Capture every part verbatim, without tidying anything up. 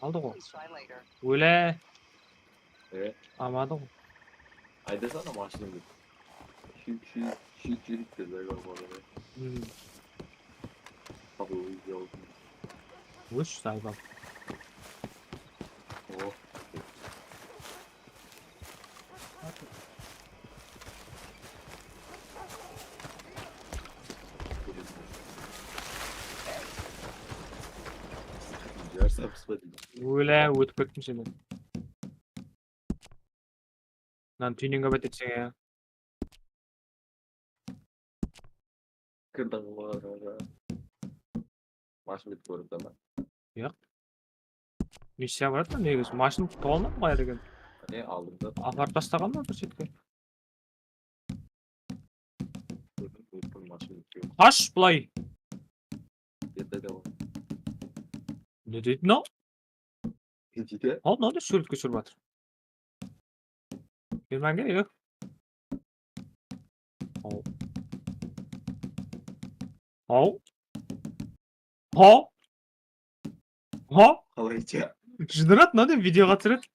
Aldı ǵo. Óle. E? Almadı ǵo. Aydasana mashina dep. Shit, shit, shit, shit dep aybar boladı. Hmm. Ósh, saybal. Oh. Óle, ótip kettim seni. Mınanı túyinge báterseń, ya. Kirdiń ǵoy. Mashina kórip turman. Yoq. Missiya baradı da, negizi mashina tolma ǵoy eken. Ne aldımda? Aparıp tastaǵan ba bir shetke? Kórdim, kórdim, mashina kórdim. Qash, bılay. Ertede ǵoy. Ne deydi mınaw? Ne deydi? Al, mınaw da súwretke túsirip atır. Bermenge, yoq. Haw. Haw. Haw. Haw. Qalaydı? Jıdırat, mınaw da videoǵa túsiredi.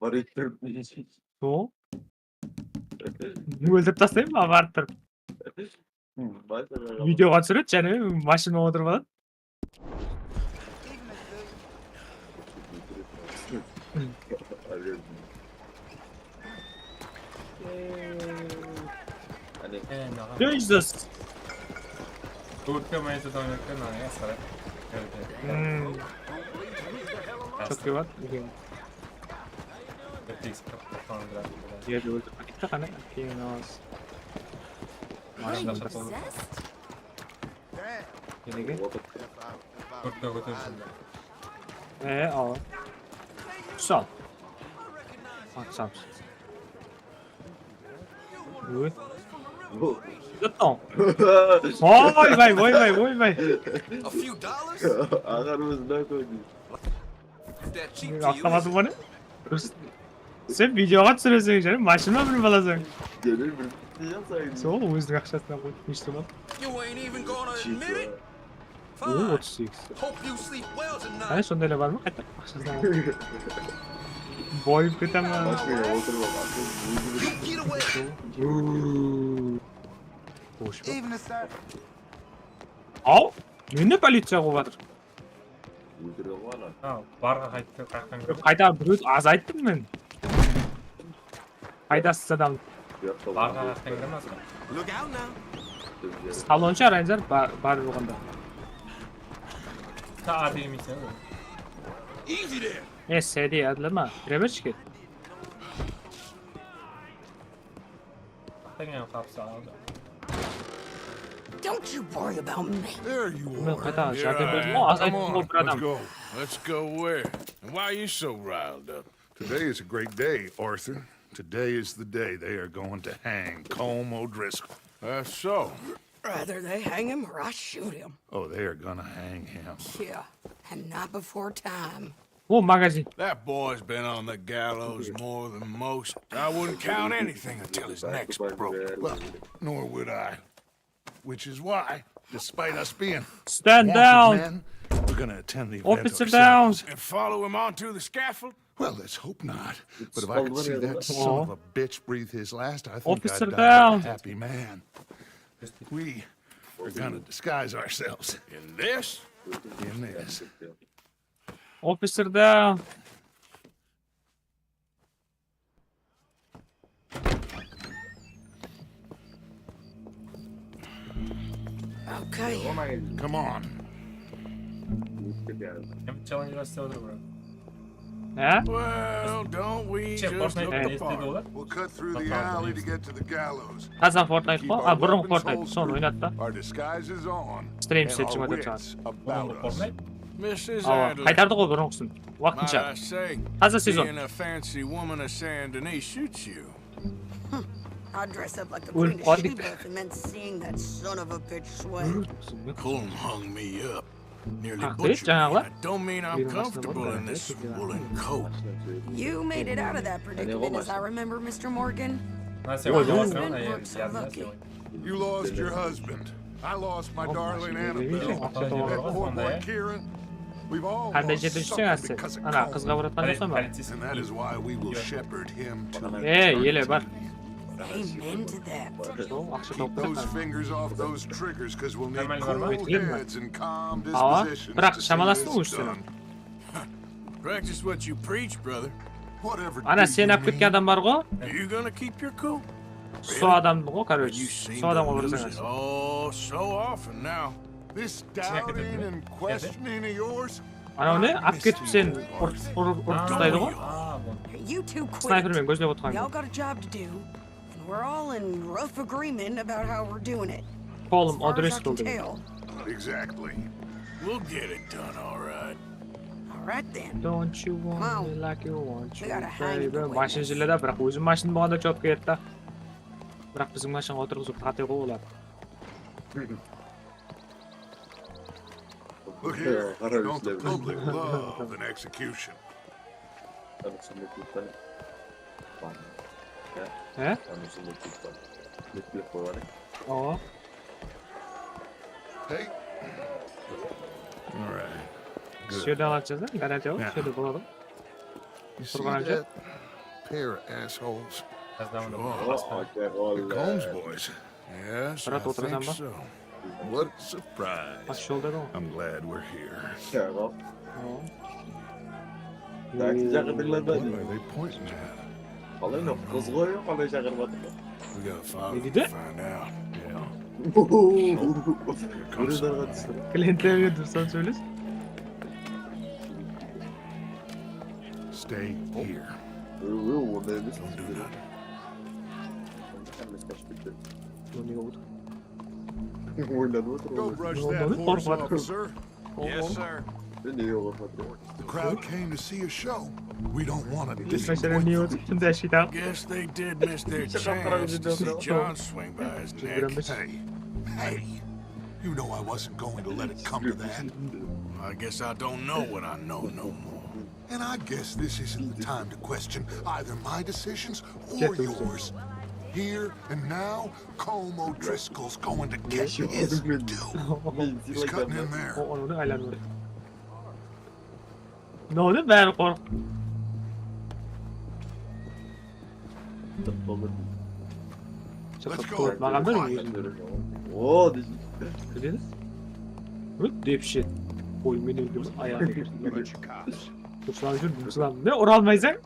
Qalaydı? Sol. Óltirip taslayın ba, barıp turıp? Videoǵa túsiredi, jáne mashina otırıp aladı. Jesus. Kórke maysa dónekken anaya saray. Hmm. Çok iyi var. Jerde óltirip ketti qane, keyin az. Mashina sotıldı. Nerege? Kórke kóterisin. E, al. Sal. Atsam. Óy. Zıttım. Oy bay, oy bay, oy bay. A few dollars? Ağarımız ne koydu? Avtomatı bar ne? Durıs. Sen videoǵa túsireseń, jáne mashina minip alasań. Jáne bir jasayın. Sol óziniń aqshasına qoyıp, eshitip al. You ain't even gonna admit it? Fine. Oo, otız segiz. Hope you sleep well tonight. Qáne, sondaylar bar ma? Qayta aqshasına qoyıp. Boyıp ketemen. Mashinaǵa otırıp al. You get away. Oo. Xosh. Even a sec. Aw, meni policiya quvıp atır. Óltirgen ǵoy ana. Ha, barǵa qayttı, qaytqan kúni. Qayta birewdi azayttım men. Qaydasız adam? Barǵa qaytqan kúni emas pa? Look out now. Salonsha Raynzar bar, bar urǵanda. Ta atı yemeysen. Easy there. E, sedi adlama. Reverchke. Qapısı aldı. Don't you worry about me. There you are. Men qayta járdem berdim ǵoy, azayttım ǵoy bir adam. Let's go. Let's go where? And why are you so riled up? Today is a great day, Arthur. Today is the day they are going to hang Colm O'Driscoll. That's so. Rather they hang him or I shoot him. Oh, they are gonna hang him. Yeah, and not before time. O, magazin. That boy's been on the gallows more than most. I wouldn't count anything until his neck's broken. Well, nor would I. Which is why, despite us being wanted men, we're gonna attend the event ourselves. Stand down. Officer down. And follow him onto the scaffold? Well, let's hope not. But if I could see that son of a bitch breathe his last, I think I'd die a happy man. Officer down. We are gonna disguise ourselves. In this? In this. Officer down. Okay. Come on. Kim challenge bastı otır bura? Ha? Well, don't we just look the part? We'll cut through the alley to get to the gallows. Taza Fortnite qo? A, burınǵı Fortnite. Sonı oynadı da. Our disguise is on. Stream setip atırsań. Burınǵı Fortnite? Awa, qaytardı ǵoy burınǵısın. Waqtınsha. Taza sezon. Being a fancy woman of Saint Denis shoots you. I'd dress up like the Queen of Sheba if it meant seeing that son of a bitch sweat. Colm hung me up. Nearly butchered me. That don't mean I'm comfortable in this woolen coat. You made it out of that predicament, as I remember, Mister Morgan. All men weren't so lucky. You lost your husband. I lost my darling Annabelle. That poor boy Kieran. We've all lost something because of Colm. Ana, qızǵa baratqan bolsam ba? And that is why we will shepherd him to eternity. Amen to that. Keep those fingers off those triggers, 'cause we'll need cool heads and calm dispositions to see this done. Practice what you preach, brother. Ana, sen alıp ketken adam bar ǵo. You gonna keep your cool? Sol adam ǵo, короче. Sol adamǵa barsań. Oh, so often now. This doubting and questioning of yours. Anaw ne? Alıp ketip sen urıp, urıp, urıp taslaydı ǵo. Snayper menen kózlep otırǵan. Y'all got a job to do. And we're all in rough agreement about how we're doing it. As far as I can tell. Exactly. We'll get it done, all right. All right then. Don't you want me like you want you, baby? Mashina jilledi, biraq ózim mashina bolǵanda chopka edi da. Biraq biziń mashinǵa otırǵızıw qáte ǵo olar. Look here, don't the public love an execution? He? Awa. Hey. All right. Good. Shu jerden atacağız, ha? Garantiya bar, shu jerde boladı. You see that pair of assholes? Sure. The Combs boys. Yes, I think so. What a surprise. I'm glad we're here. What are they pointing at? Qalay, mınaw qız ǵoy, qalay shaqırıp atır? We gotta follow and find out. Yeah. Klientlerge durıstan sóyles. Stay here. Don't do nothing. Go brush that horse off, sir. Yes, sir. The crowd came to see a show. We don't want to disappoint them. Guess they did miss their chance to see John swing by his neck. Hey, hey, you know I wasn't going to let it come to that. I guess I don't know what I know no more. And I guess this isn't the time to question either my decisions or yours. Here and now, Colm O'Driscoll's going to get his due. He's cutting in there. Ne oldı? Bári qorq. Let's go. Maǵan da. O, dedi. Depshe. Qoy, men óldim, ayaǵına. Ruslan júr, Ruslan. Ne, ura almaysań?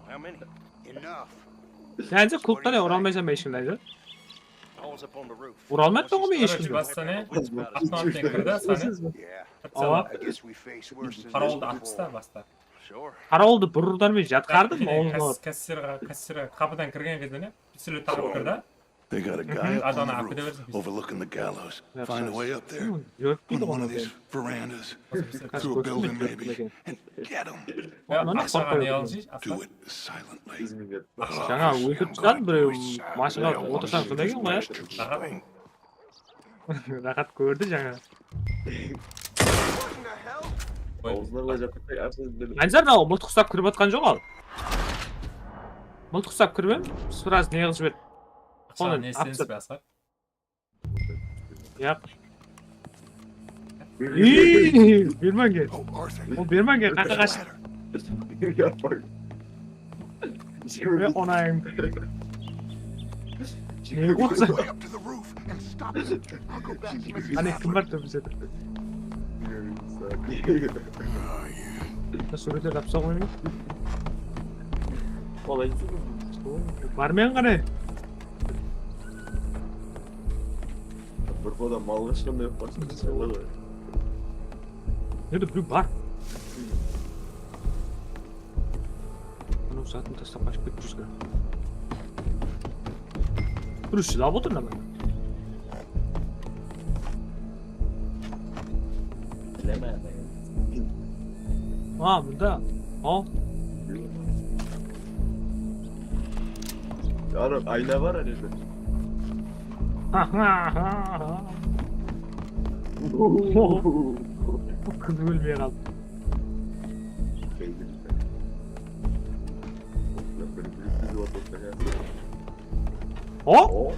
Sen de klubta ne, ura almaysań ba hesh kimdi? Ura almaydı ǵo men hesh kimdi. Basta ne? Avtomattan kirdi, basta ne? Awa. Qarawıldı atpısta basta. Qarawıldı bir urdan men jatqardım. Kassirga, kassirga, qapıdan kirgen gezde ne? Pistolet taǵıp kirdi. They got a guy up on the roof overlooking the gallows. Find a way up there on one of these verandas, through a building maybe, and get him. Do it silently. Jańa óltirip tasladı birew, mashinaǵa otırsań sonday eken ǵoy, ya. Raxat kórdi jańa. Anzar, mınaw mıltıq uslap kirip atqan joq al. Mıltıq uslap kirip em, sraz ne qılıp jiberdi. Aqshanı ne isledińiz be, Asqar? Yaq. Ey, bermańge. Ol bermańge, qaqa qash. Ve onayım. Ne qorqsań? Qáne, kim bar tóbesinde? Súwretler tapsa qoymayın. Olay. Barmen qáne? Bir boda mal qashqanday bolıp barsın. Nede birew bar? Mınaw zatın taslap qashıp ketip júrsiz. Birew shıdap otır, name? Bileme. A, mında. Al. Yarıq, ayna bar ane. Qız ólmey qaldı. O? O.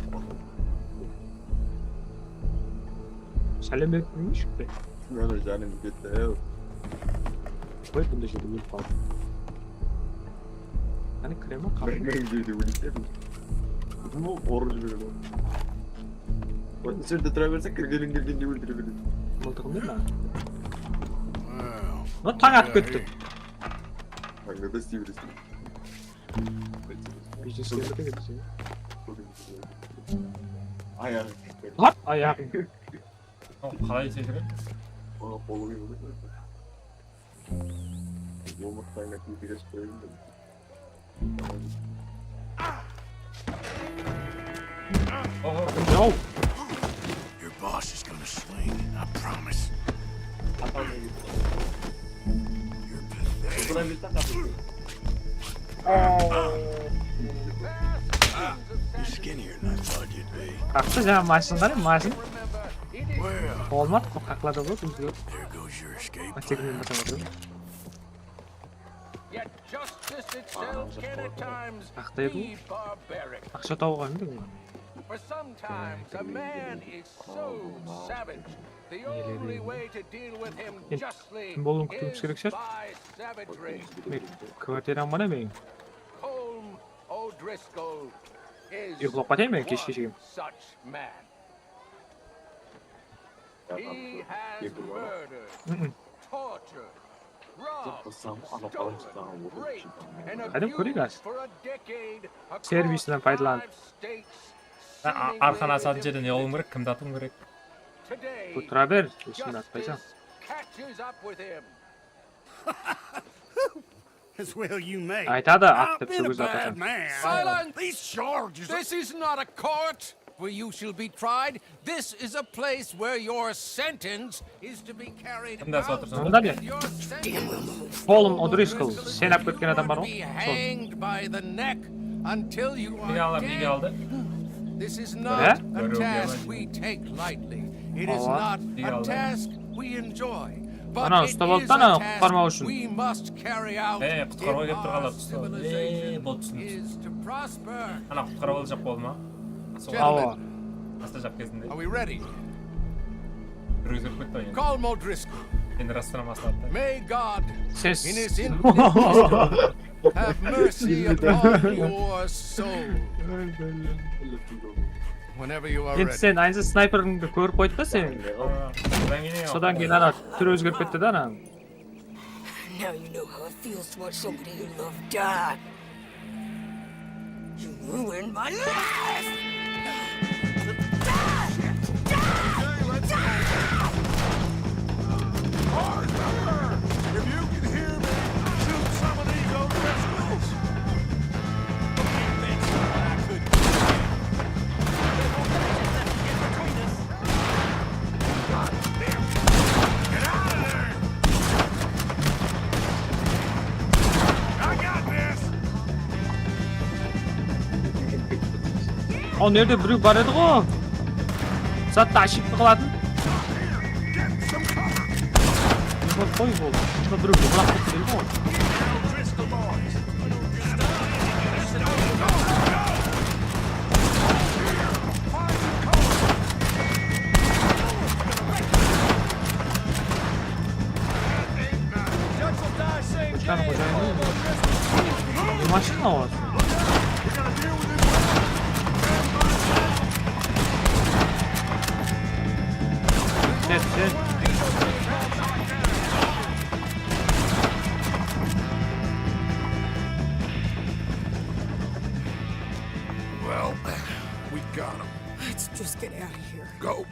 Sálem berip qoymayshı be? Meni janım ketti, ey. Qoy, bunday jerde ólip qaldım. Qáne, kireme, qapı. Men, men jerde ólip edim. Kim ol? Orın jiberedi. Bak, bu jerde tura berse, kirgenin kelgende óltire beredi. Mıltıǵım ber maǵan. Mına tań atıp ketti. Tańda da istey beresiz. Biznes keldi de ketsin. Ayaǵı. Tart ayaǵın. Oǵan qalay islep júredi? Oǵan qolı kúyip. Omırtqańa kiydirip qoyayın da. Oho. Yo. Your boss is gonna swing, I promise. You're pathetic. You're skinnier than I thought you'd be. Qaqtı jańa mashın qara, mashın. Well, Walmart qaqlada boldı. There goes your escape plan. Yet justice itself can at times be barbaric. Aqsha tawıp aldım. For sometimes a man is so savage, the only way to deal with him justly is by savagery. Kvartiram bar meniń. Colm O'Driscoll is one such man. He has murdered, tortured, robbed, stolen, raped, and abused for a decade across five states. Arqan asatın jerden ne qılıwım kerek? Kimdi atıwım kerek? Today, justice catches up with him. Aytadı, aq dep sógis atasań. Silence! These charges are... This is not a court where you shall be tried. This is a place where your sentence is to be carried out. Mında ne? Colm O'Driscoll, sen alıp ketken adam bar ǵoy. Be hanged by the neck until you are dead. This is not a task we take lightly. It is not a task we enjoy. Ana, ustap alıptı ana, qutqarmaw ushın. Ey, qutqarıwǵa kelip turǵanlar, usta. Ey, bot ushın. Ana, qutqarıp aljaq boldı ma? Awa. Tastajaq kezinde. Bir ózgerip ketti oyın. Endi rastlamasın attı. Ses. Have mercy upon your soul. Whenever you are ready. Endi sen aynısı snayperdińdi kórip qoydı da sen. Aa, sodan keyin ana túr ózgerip ketti da ana. Now you know how it feels to watch somebody you love die. You ruined my life! Arthur! If you can hear me, shoot some of these O'Driscolls! Al, mına jerde birew bar edi ǵo. Zattı ashıp qalatın. Qoy, boldı. Bunda birew jumılaq ketip keldi ǵo. Mashina bar. Ket, ket. Well, we got him. Let's just get out of here. Go.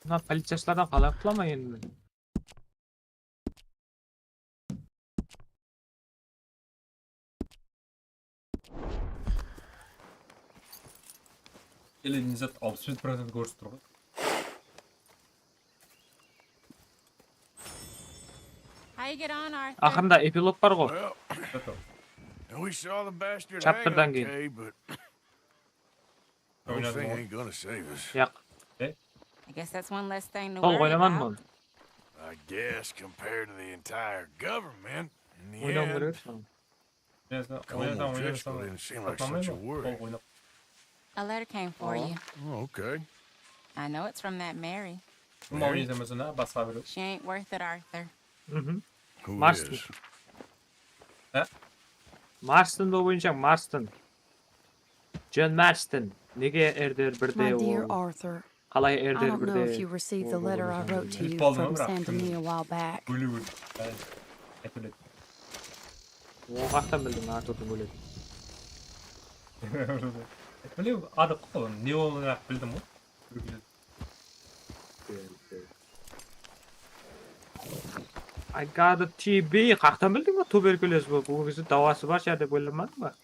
Mına policiyashılardan qalay qutulaman endi men? Ele ne zat alpıs bes procent kórsetip tur ǵoy. How you get on, Arthur? Aqırında epilog bar ǵo. Well, Zat o. we saw the bastard Chapterdan hang keyin. Okay, but Oynadım thing ol. Ain't gonna save us. Yaq. I guess that's one less thing to Sol worry oynaman about. Bunı. I guess compared to the entire government, in the Oynawım end, kerek edi. Oynadım, Colm oynadım, O'Driscoll oynadım. didn't seem like Satın such a almayın mı? worry. Sol oynap. A letter came for you. Oh, okay. I know it's from that Mary. Kim oynadı mesela basqa bir. She ain't worth it, Arthur. Mhm. Who Marston. Is? Há? Marston bolıp oynayshań, Marston. John Marston. Nege Erder birde My dear ol? Arthur, Qalay I Erder don't know if birde? You received the letter I wrote to Bilip you qaldım from ǵoy, biraq sending kim? Me a while back. Óle óldi. Áy, aytıp óledi. Oǵan qastan bildiń Arturdıń óletin? Bilip, adı qo, ne bolǵanın bildim ǵoy. I got a T B. Qaqtan bildiń ba? Tuberkulyoz bolıp, ol gezde dawası bar shıǵar dep oylamadıń ba?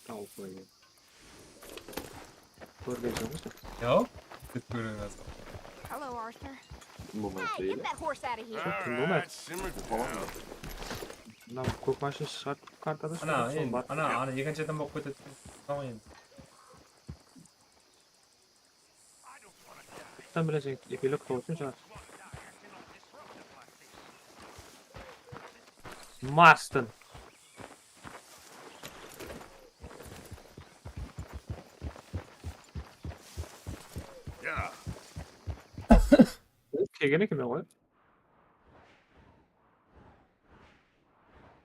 Tawıp qoydı. Kórgensiń ǵoy sen. Yoq, dep kórgen azır. Hello, Arthur. Kim bolmaydı Hey, get deydi. That horse out of here. Kim bolmaydı. Simmer down. Mına kók mashina shıǵarıp kartada Ana, sol endi, bar. Ana, ana ekinshi adam bolıp ketedi. Tamam endi. Qaqtan bileseń, epilog bolsın shıǵar. Marston. Yeah. Kelgen eken ǵoy.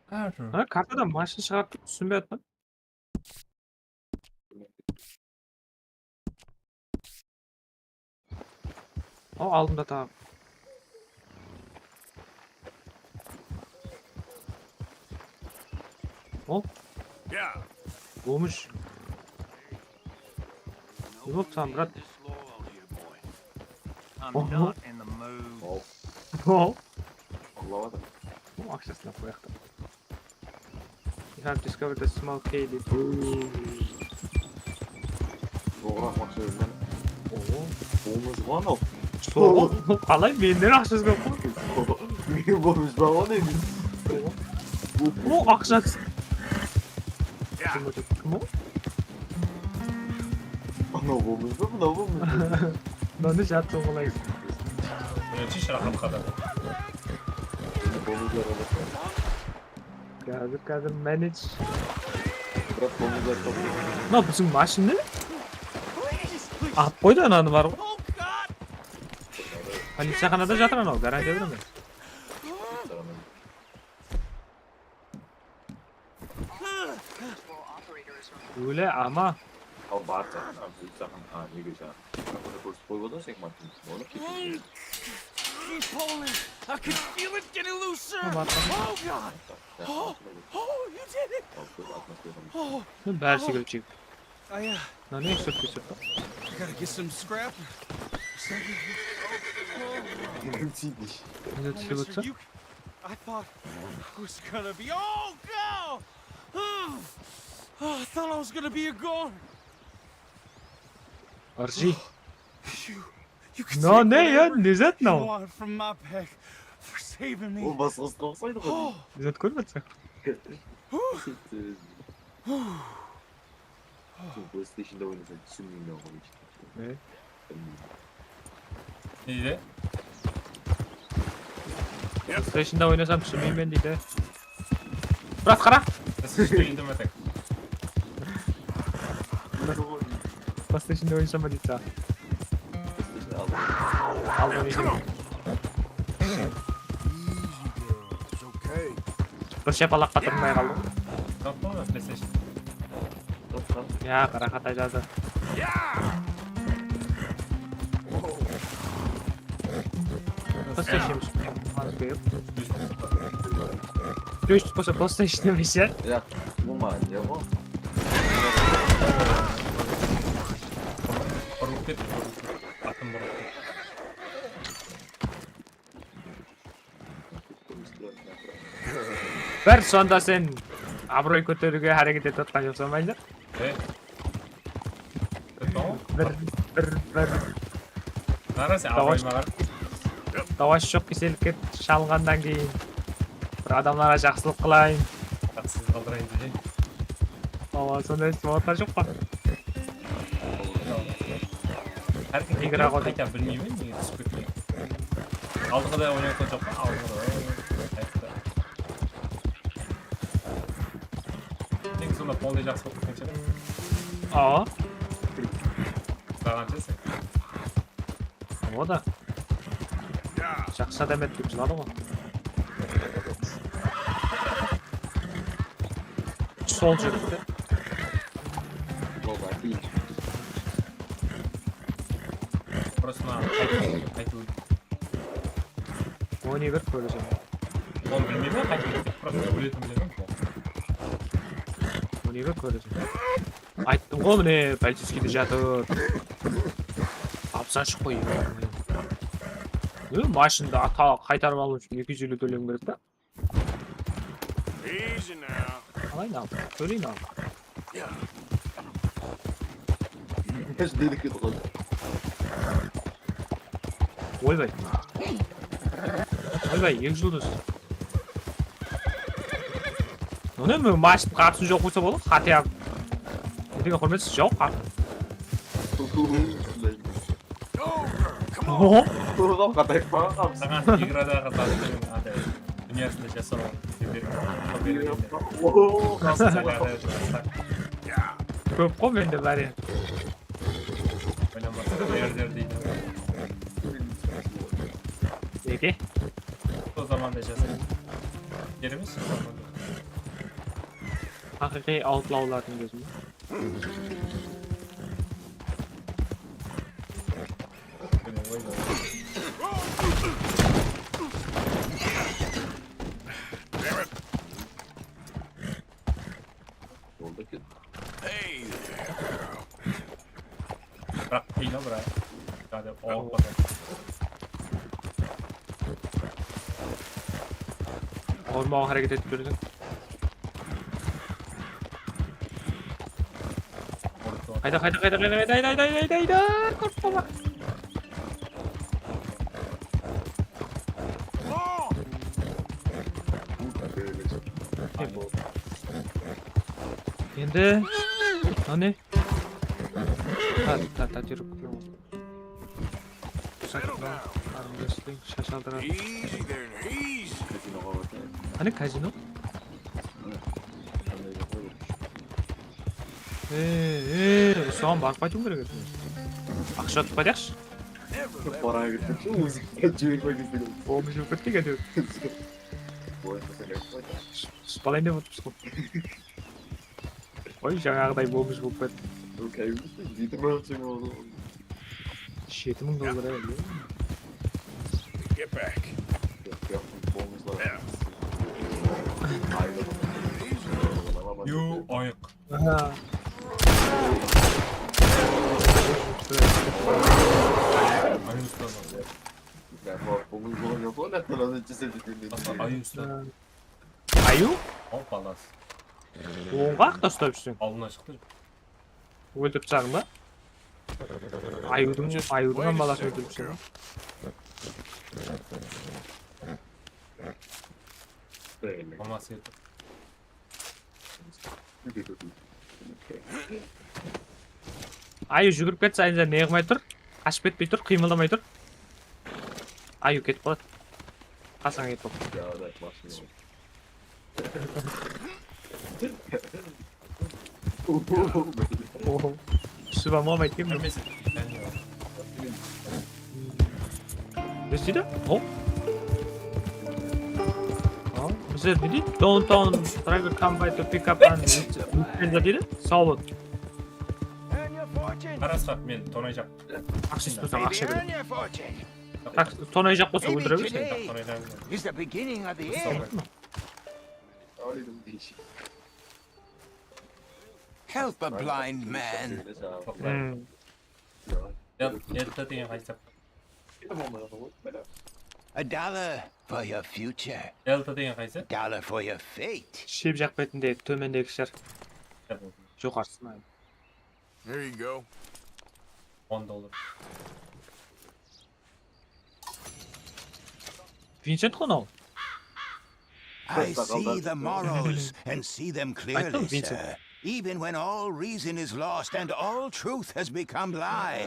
Ha, kartadan mashina shıǵarıp tur, túsinbey atırman. O, aldımda taǵı. O, Yeah. Bomısh. Ne bolıpsań, brat? I'm not in the mood. O, Allawadı. o, aqshasına qoyaqta. You have discovered a small cave. Oǵıraq maqsat menen. Oo. Omız ǵo anaw. Sol, qalay menden aqshası kóp ǵoy. Meniń omız bar ǵo deydi. O, aqsha. Kim o? Kim o? Anaw omız ba, mınaw omız ba? Mınanı jatsı qolaysız. Birinshi shıraxın qada. Omızlar alasa. Házir, házir manage. Biraq omızlar top. Mına biziń mashinni alıp qoydı ananı bar ǵoy. Policiyaxanada jatır anaw, garantiya beremen. Óle ama. Al, bar saǵan, al, bul saǵan, a, nege saǵan. Buni kórsetip qoyıp atır, sen Martin. Onı ketip. Keep pulling. I can feel it getting looser. Tamam, tamam. Oh God. Oh, oh, you did it. Al, kóp atma qoyǵan. Oh, Bári sekirip shegip. I, uh, Mına ne sürtke sürtke. I gotta get some scrap. Mına tiydi. Mister, you, I thought I was gonna be. Oh God! Oh, I thought I was gonna be a goner. Arji. You, you could No, take ne ya, whatever ne zat you mınaw? Want from my bag for saving me. Ol basqasına uqsaydı ǵoy. Oh, Ne zat kórip atsań? whew. Sen PlayStationda oynasań, túsinbeymen ǵoy. Ne? Bilmeymen. Neydi? PlayStationda oynasam túsinbeymen deydi. Brat, qara! Siz işte indemesek. PlayStationda oynasam ba deydi saǵan. PlayStation al. Al, oynaysań. Easy girl. It's okay. Bir shapalaqqa turmay qaldım. Taptın mı PlayStation? Toqtan. Ya, qara, qatay jazdı. PlayStation. Joystick bolsa PlayStation emes ya. Ya, umuman, ya bu. Burılıp ketti, burılıp ketti. Atın burılıp ketti. Bir sonda sen abıroy kóteriwge háreket etip atqan joqsań, Mayzır. E? Kettim ǵoy. Bir, bir, bir. Qara sen, Dawash, abayıma qara. Dawash joq kesellikke shalınǵannan keyin bir adamlarǵa jaqsılıq qılayın. Haqsız qaldırayın degen. Awa, sonday istimatlar joq pa? Hár kim Igra ketken qoydı. Qayta bilmeymen, nege túsip ketken. Aldınǵıday oynayotqan joq pa? Aldınǵıday. Sen sonda polday jaqsı bolıp ketken shıǵar. Awa. Sırǵansha sen. O da. Jaqsı adam edi dep jıladı ǵoy. Sol júripti. Просто mına qaytıp, qaytıp. On bir kóreseń. Onı bilmeymen, qaytıp kettik, просто óletin bilemen. On bir kóreseń. Ayttım ǵoy, mine, politseyskiyde jatır. Tapsashı qoy. Ne, mashindı ata-, qaytarıp alıw ushın eki júz eliw tólewim kerek ta. Easy now. Qalay mınaw? Kóreyin al. Biz dedik edi ǵoy. Oybay. Oybay, eki juldız. Onı men mashın qapısın joq qoysa boladı, хотя ne degen húrmetsiz jawıp qapı. Oho. Saǵan igradaǵı zattıń ata dúnyasında jasaw. Kóp ǵoy mende variant. Oynamasın, berder deydi. Nege? Sol zamanda jasaydı. Kerek emes, sol zamanda. Haqıyqıy outlawlardıń ózi. Jolda eken. Biraq qıyın-aw, biraq. Házir oqpasa. Awırmawǵa háreket etip júrseń. Qayda, qayda, qayda, qayda, qayda, qayda, qayda, qayda, qayda, qorqpama. Endi, áne. Ta, ta, ta, júrip. Armrestling, shash aldırar. Easy there, easy. Qáne kazino? E, e, soǵan barıp qaytıwım kerek edi. Aqsha utıp qaytayıqshı. Para ketipti, ózi jiberip ketken. Bomj bolıp kettik, áytewir. Boyın qasaq aytıp qoydı. Uspalayn dep otırmız ǵoy. Oy, jańaǵıday bomj bolıp ketti. Jeti mıń dollar. Get back. Yoq, yoq, bomjlar. Yu, oyıq. Aha. Ayı usta. Ya, bu, bu, bu, bu, bu, ne kadar cesedi. Ayı usta. Ayı? Hoppalas. Ońǵaq ta uslap júrseń. Aldına shıqtı. Óltirip taslaǵan ba? Ayıwdıń, ayıwdıń hám balasın óltirip taslaǵan. Maması edi. Ayıw júgirip ketse, ayıwlar ne qılmay tur? Qashıp ketpey tur, qıymıldamay tur. Ayıw ketip qaladı. Qasań ketip qaladı. Oho. Túsip almaǵan aytqanım joq. Ne isteydi? Hop. Bizler ne deydi? Downtown driver come by to pick up and return deydi. Sawlı. Qarasaq, men tonayjaq. Aqsha isteseń, aqsha beredi. Aq-, tonayjaq bolsa óltire bersin. Tonayjaq. Help a blind man. Hmm. Delta degen qaysı? A dollar for your future. Delta degen qaysı? A dollar for your fate. Shep jaq betinde, tómendegi shar. Joqarısı ma? Here you go. On dollar. Vincent ǵo mınaw. I see the morrows and see them clearly, sir. Even when all reason is lost and all truth has become lie,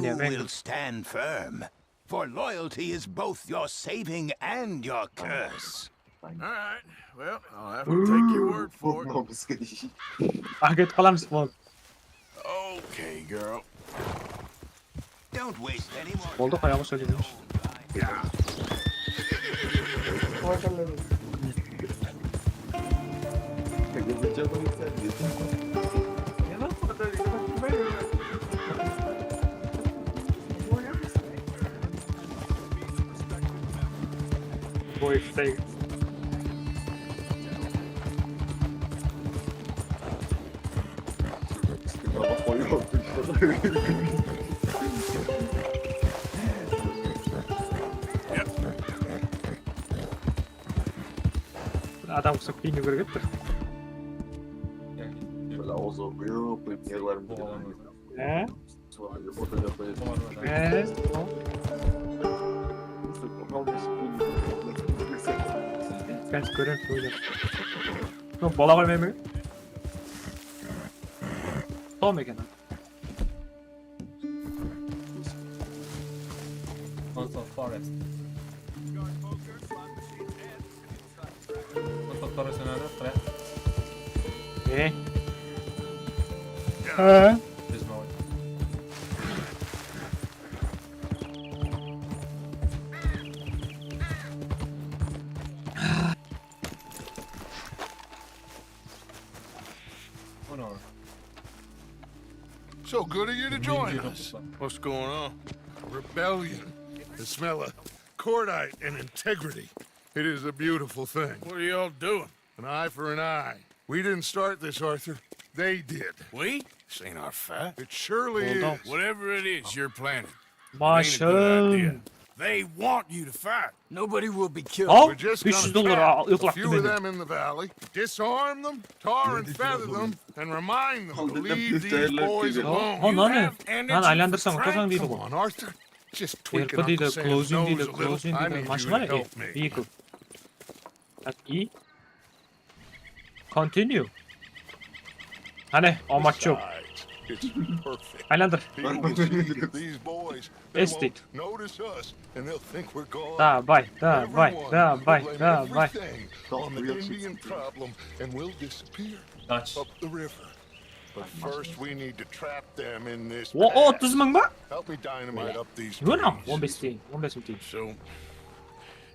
you will stand firm. For loyalty is both your saving and your curse. All right. Well, I'll have to take your word for it. Aket qalamız, bol. Okay, girl. Don't waste any more. Boldı, qoya qoysa deymiz. Boy, stay. Adam qusıp kiyiniw kerek edi bir. Böyle awzı quyıp, quyıp ne qılarım bilmeymen. He? He? Kánti kóremiz oynap. Sol bola qoymayman. Sol eken. Onto forest. Onto forest another threat. Eh? Huh? There's no way. Oh no. So good of you to join us. What's going on? Rebellion. The smell of cordite and integrity. It is a beautiful thing. What are y'all doing? An eye for an eye. We didn't start this, Arthur. They did. We? This ain't our fight. It surely is. Whatever it is you're planning, it ain't a good idea. They want you to fight. Nobody will be killed. We're just gonna trap a few of them in the valley, disarm them, tar and feather them, and remind them to leave these boys alone. You have energy to trap. Come on, Arthur. Just tweak an Uncle Sam's nose a little. I need you to help me. Vehicle. Tak, i. Continue. Qáne, awmat joq. Besides, it's perfect. Aylandır. People will see these boys. They won't notice us, and they'll think we're gone. Davay, davay, davay, davay. Everyone will blame everything on the Indian problem, and we'll disappear up the river. But first we need to trap them in this pass. O, otız mıń ba? Help me dynamite up these trees. On bes tiyin, on bes mıń tiyin. So,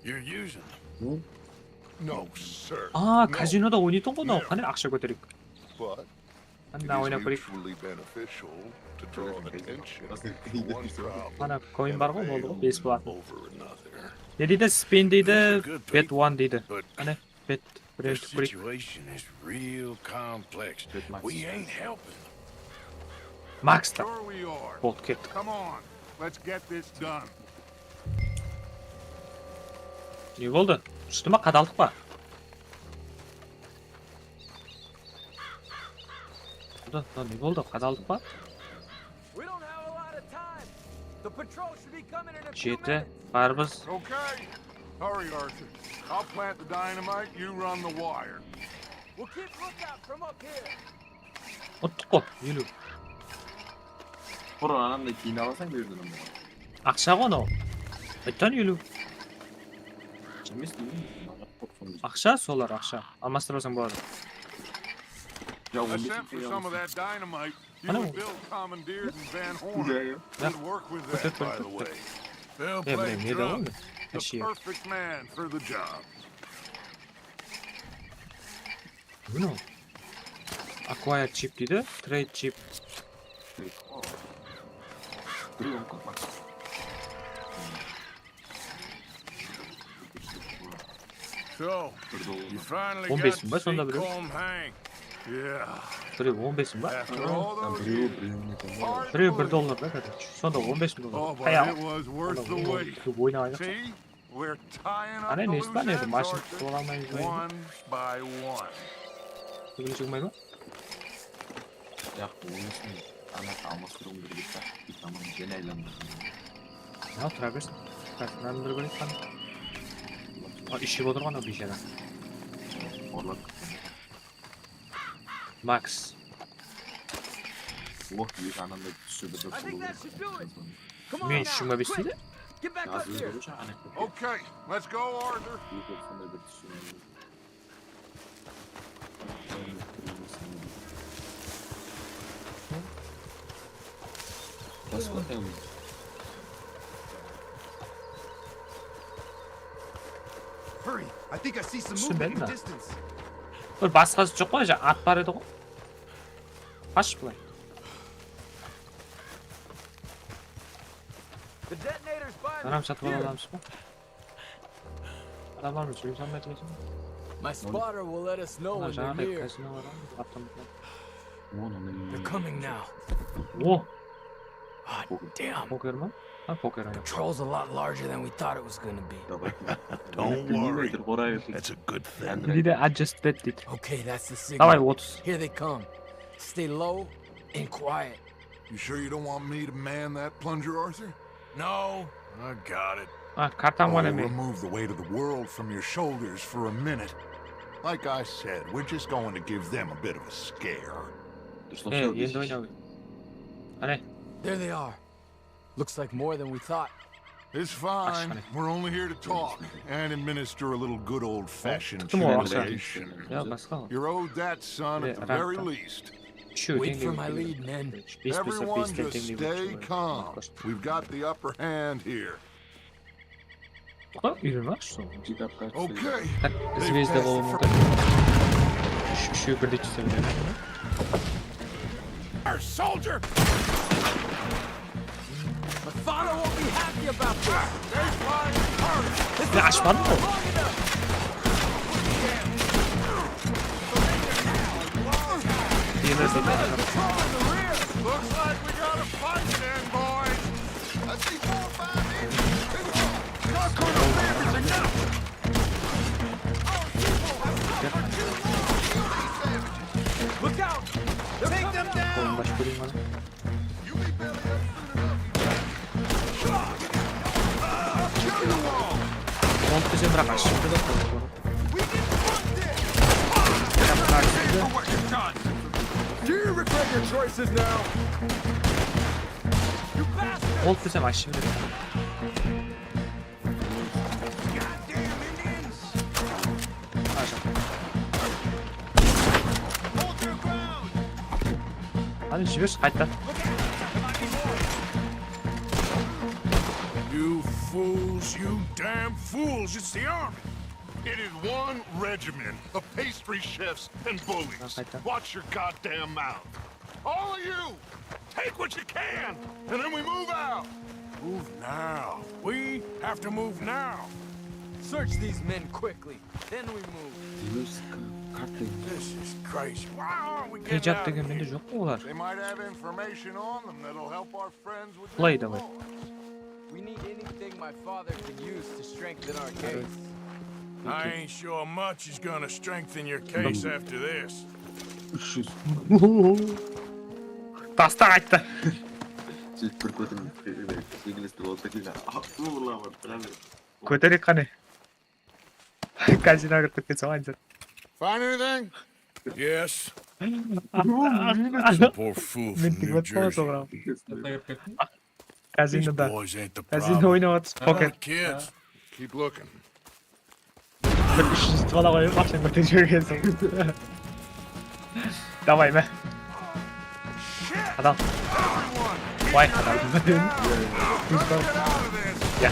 you're using them? No, sir. Aa, kazinoda oynaytuǵın ǵoy mınaw. Qáne, aqsha kótereyik. Qáne, oynap kóreyik. Qáne, coin bar ǵoy, boldı ǵoy, besplatno. Ne deydi, spin deydi, bet one deydi. Qáne, bet. Birinshi kóreyik. Maksta. Boldı, kettik. Ne boldı? Tústi ma, qadaldıq pa? Boldı, ne boldı? Qadaldıq pa? Jeti, qarpız. Okay. Hurry, Arthur. I'll plant the dynamite, you run the wire. We'll keep lookout from up here. Uttıq ǵo, eliw. Bur ananday keyin alasań, bu jerden. Aqsha ǵo anaw. Qaytan eliw. Emes, bilmeymen. Aqsha, solar aqsha. Almastırıp alsań boladı. Ya, on bes. I sent for some of that dynamite. You and Bill commandeered in Van Horn. Good work with that, by the way. Bill played Trump, the perfect man for the job. Mınaw. Acquire chip deydi, trade chip. So, you finally got to see Colm hang. Yeah. Birew on bes mıń ba? After all those years. Birew bir dollar da, короче. Sonda on bes mıń dollar. Oh, but it was worth the wait. Oynap alsaq. See? We're tying up the loose ends, Arthur, one by one. Qáne, nesi bar edi? Mashina tutıp ala almaymız ba endi? Túbine shıǵmay ma? Yaq, bu emes. Ana almastırıwım kerek pa? Tamam, jáne aylandı. Ya, tura bersin. Qasınan bir bólek qana. A, iship otırǵan o biyshara. Orlap. Max. Oh, eki ananda túsirdi bir. I think that should do it. Come on now, quick. Get back up here. Okay, let's go, Arthur. Hurry, I think I see some movement in the distance. Bir basqası joq pa? Ja, at bar edi ǵoy. Qash bılay. The detonator's by me. Adam satıp ala alamız ba? Adamlar mı? Sóylese almay turasın. My spotter will let us know when they're near. Kazino bar ǵoy, avtomatlar. They're coming now. Oh. Hot damn. Poker ma? Ha, poker oynadı. Control's a lot larger than we thought it was gonna be. Don't worry. That's a good thing. Deydi, I just bet deydi. Okay, that's the signal. Davay, otız. Here they come. Stay low and quiet. You sure you don't want me to man that plunger, Arthur? No, I got it. Ha, kartam bar ema. Remove the weight of the world from your shoulders for a minute. Like I said, we're just going to give them a bit of a scare. E, endi oyna. Qáne. There they are. Looks like more than we thought. It's fine. We're only here to talk and administer a little good old-fashioned humiliation. You're owed that, son, at the very least. Wait for my lead, men. Everyone just stay calm. We've got the upper hand here. Qa, úyrenesh sol. Okay. Bizge izde bolıwı múmkin. Úsh-, úshewi birdey túse beredi. Soldier! My father won't be happy about this. Ya, ashpadım ǵoy. Looks like we got a fight then, boys. Olıp bizem biraq ashıp. Do you regret your choices now? Olıp bizem ashıp. Qáne, jibershi qayta. You fools, you damn fools, it's the army. It is one regiment of pastry chefs and bullies. Watch your goddamn mouth. All of you, take what you can, and then we move out. Move now. We have to move now. Search these men quickly, then we move. This is crazy. Why aren't we getting out of here? They might have information on them that'll help our friends with their laws. We need anything my father can use to strengthen our case. I ain't sure much is gonna strengthen your case after this. Tasta qayttı. Sóytip bir kóteriń, jeńilesti bolsa keyin, a, uwırlap atıp tura berdi. Kótereyik qáne. Kazinoǵa kirip ketken soń, Anzir. Find anything? Yes. Some poor fool from New Jersey. Kazinoda. Kazino oynap atır, poker. Kids. Keep looking. Bir úsh júz tala qoyıp, aqshań kóterip jibergensiń. Davay, mine. Adam. Vay, adam. Ya.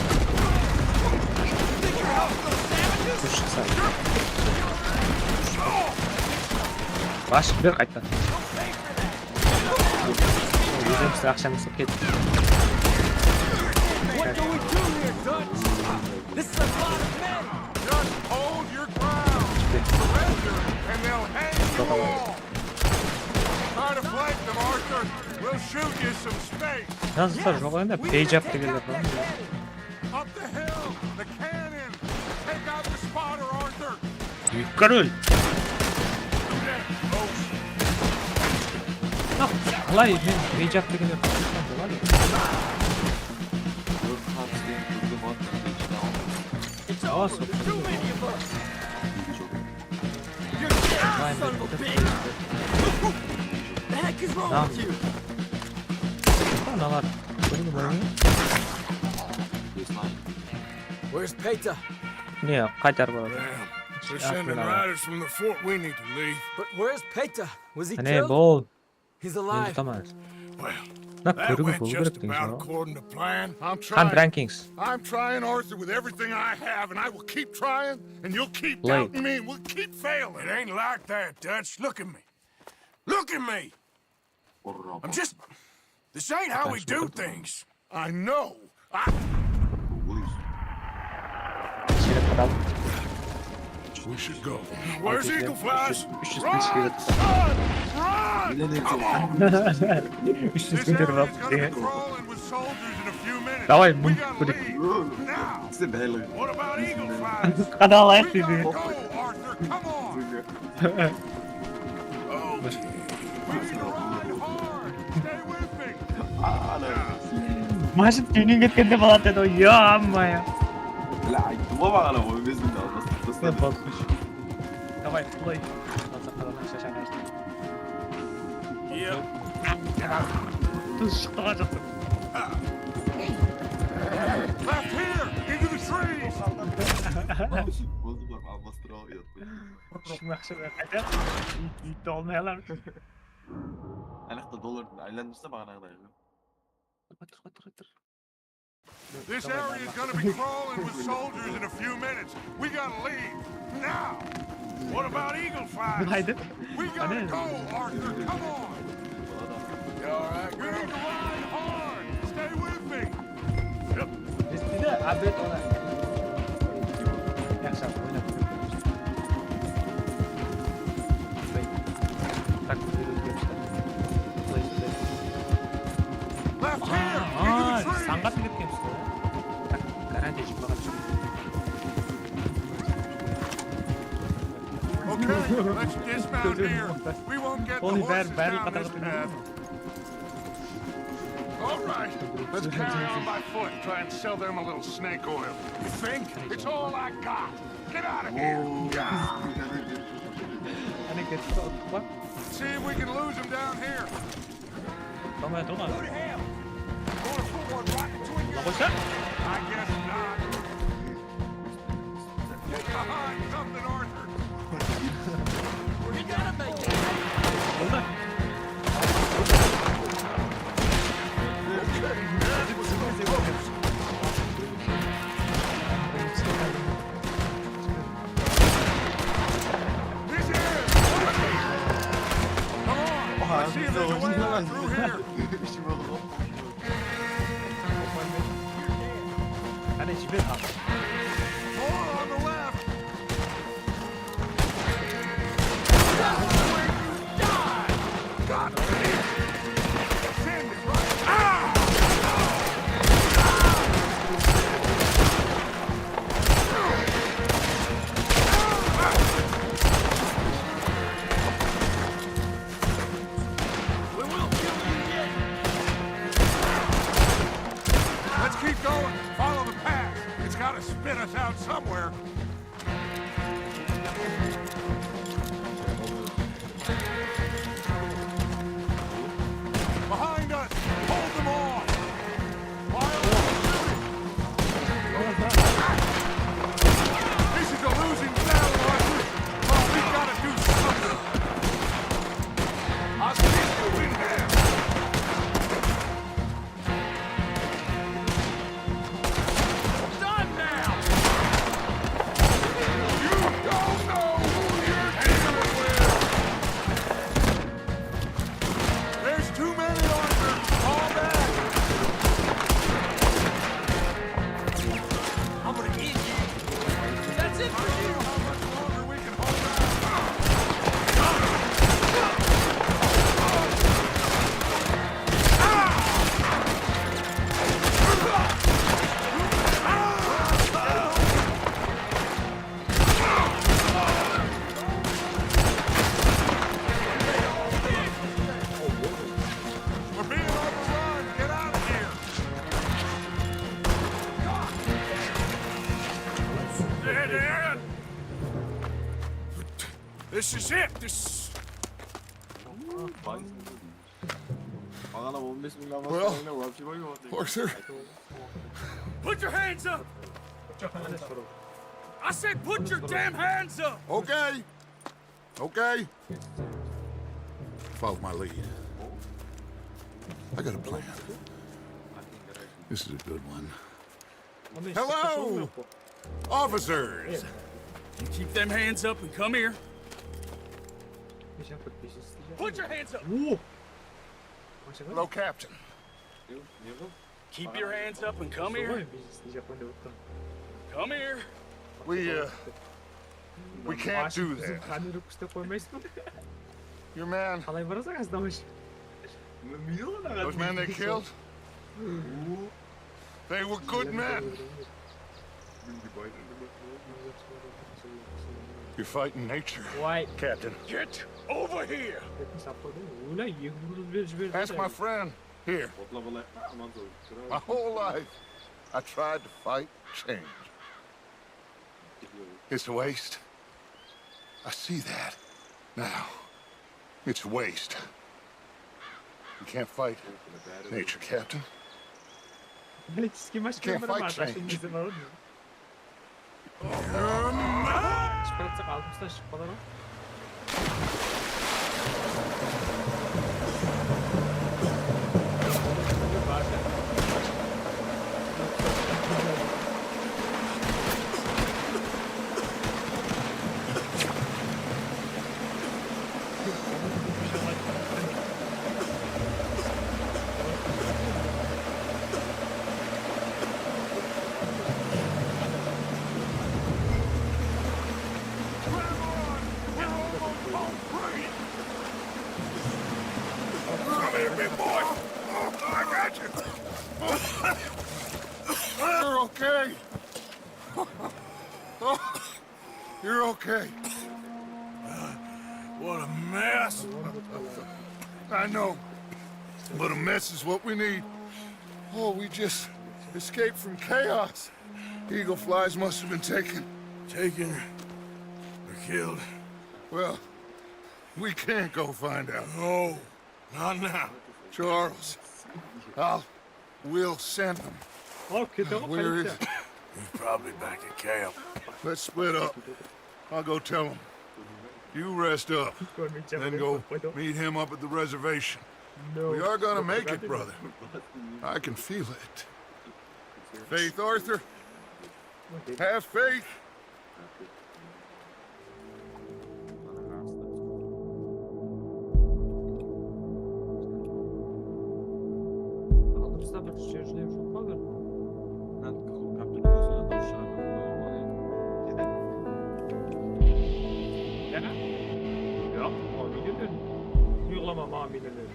Úsh shıqsa. Bash, ber qayttan. Ózimizde aqshamız ket. What do we do here, Dutch? This is a lot of men. Just hold your ground. Surrender, and they'll hang you all. Try to flank them, Arthur. We'll shoot you some space. Yazıqlar joq endi, page up degenler bar. Up the hill, the cannon. Take out the spotter, Arthur. Король. Qalay men rejat degende qatnasqan boladı? Awa, soqtı. Mınalar. Kóriń, mınalar. Where's Peta? Ne, qaytar boladı. Damn. They're sending riders from the fort. We need to leave. But where's Peta? Was he killed? Áne, bol. He's alive. Endi tutaman. Well, that went just about according to plan. I'm trying. Qan rankings. I'm trying, Arthur, with everything I have, and I will keep trying, and you'll keep doubting me, and we'll keep failing. It ain't like that, Dutch. Look at me. Look at me. I'm just, this ain't how we do things. I know. I... We should go. Where's Eagle Flies? Run, son! Run! Come on! This area's gonna be crawling with soldiers in a few minutes. Давай, we gotta leave now. What about Eagle Flies? We gotta go, Arthur. Come on. Majit keynen ketkende boladı dedi ǵoy, yo, amma ya. Bla, ayttıma baǵana ǵoy, ózimdi almasın. Ne basqısh. Davay, play. Alsaq qaraman, shashań ashtı. Tız shıqtı ǵoy, jaqtı. Left here, into the trees. Boldı, bar, almastıra, uyat. Shımaq, shımaq, qayta. Úyt, úyt almay alamız. Anaqta dollardı aylandırsa baǵanaǵıday. Qaytır, qaytır, qaytır. This area is gonna be crawling with soldiers in a few minutes. We gotta leave now. What about Eagle Flies? Haydi. We gotta go, Arthur. Come on. You all right, girl? We need to ride hard. Stay with me. Bizde de обед ona. Yaqshı, oynap. Tak, play, play. Left here. Aa, sanǵa ketkenbiz ǵoy. Tak, garantiya jıplaǵan. Okay, let's dismount here. We won't get the horses down this path. All right, let's carry on by foot and try and sell them a little snake oil. You think? It's all I got. Get out of here. Áne ketip qaldı. See if we can lose them down here. Tamam, tamam. Wanna put one right between your eyes? I guess not. Get behind something, Arthur. We gotta make it. This is it. Come on. Let's see if there's a way out through here. Qáne, jiber, aǵa. Four on the left. Let's keep going. Follow the path. It's gotta spit us out somewhere. Behind us! Hold them off! Fire on the building! This is a losing battle, Arthur! But we gotta do something! I'll see you in there! Done now! This is it. This. Baǵana on bes mıńnan Well, basqanına вообще bayıp atır. Arthur, Put your hands up! I said put your damn hands up! okay. Okay. Follow my lead. I got a plan. This is a good one. Hello, officers. You keep them hands up and come here. Put your hands up! Hello, Captain. Keep your hands up and come here. Come here. We, uh, we can't do that. Qanı kústep qoymaysız ba? Your man, Qalay barasań, Astamash? those men they killed, they were good men. You're fighting nature. Why? Captain, Get over here! Betin sap qoydı. Oylay, eki burdı berip jiberdi. Ask my friend here. Otla bala aman soy. My whole life, I tried to fight change. It's a waste. I see that now. It's a waste. You can't fight nature, Captain. Блин, тіске машина Can't барады ма? fight change. Shıqıp atıp tastap aldım. Come here, big boy. I got you. You're okay. You're okay. What a mess! I know, but a mess is what we need. Oh, we just escaped from chaos. Eagle flies must have been taken. Taken or killed? Well, we can't go find out. No, not now. Charles, I'll, we'll send them. Al, kete ǵo Where is policiya. it? He's probably back at camp. Let's split up. I'll go tell him. You rest up. Then go meet him up at the reservation. We are gonna make it, brother. I can feel it. Faith, Arthur. Have faith. Aldımızda bir sózler joq pa bir? Yana? Yoq, maǵan milyoner. Uyǵılama maǵan milyoner.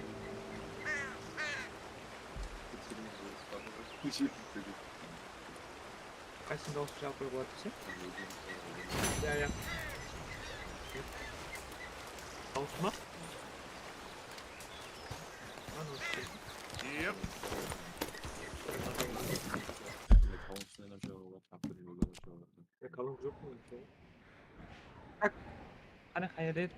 Qaysın dawıs jaǵıp qoyıp atırsań? Ya, ya. Dawıs ma? Anı. Yep. Ya, kalon joq mı? Qane, qayerde edi?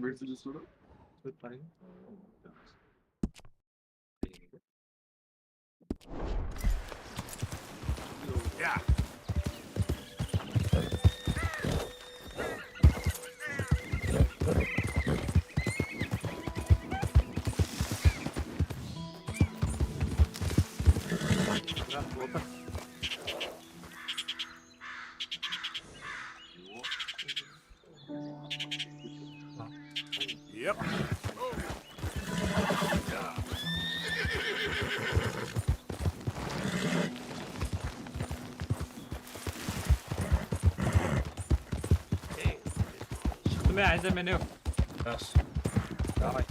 Mercedes soda. Ótip barayın. Yep. Shıqtı men, Ayza, men yoq. Ras. Davay.